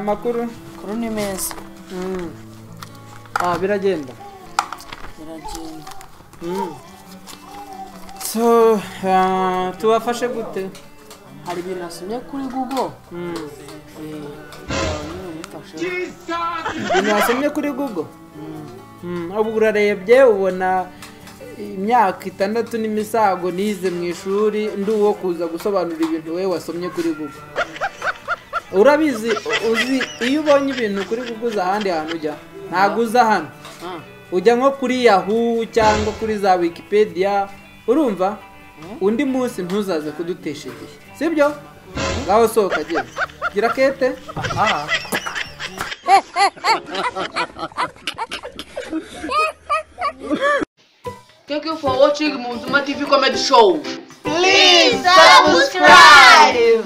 Amakuru? Kuru ni meza. Ah, biragenda. Biragenda. So, tubafashe gute? Hari ibintu nasomye kuri Google. Ibintu wasomye kuri Google? Ubu urarebye ubona imyaka 6 n'imisago nize mu ishuri ndi uwo kuza gusobanura ibintu wewe wasomye kuri Google. Urabizi, uzi iyo ubonye ibintu kuri Google uza ahandi hantu ujya, ntabwo uza hano. Ujya nko kuri Yahoo cyangwa kuri za Wikipedia, urumva? Undi munsi ntuzaze kudutesha igihe, sibyo? Ngaho sohoka genda. Gira kete. Aha. Thank you for watching Muzima TV Comedy Show. Please subscribe.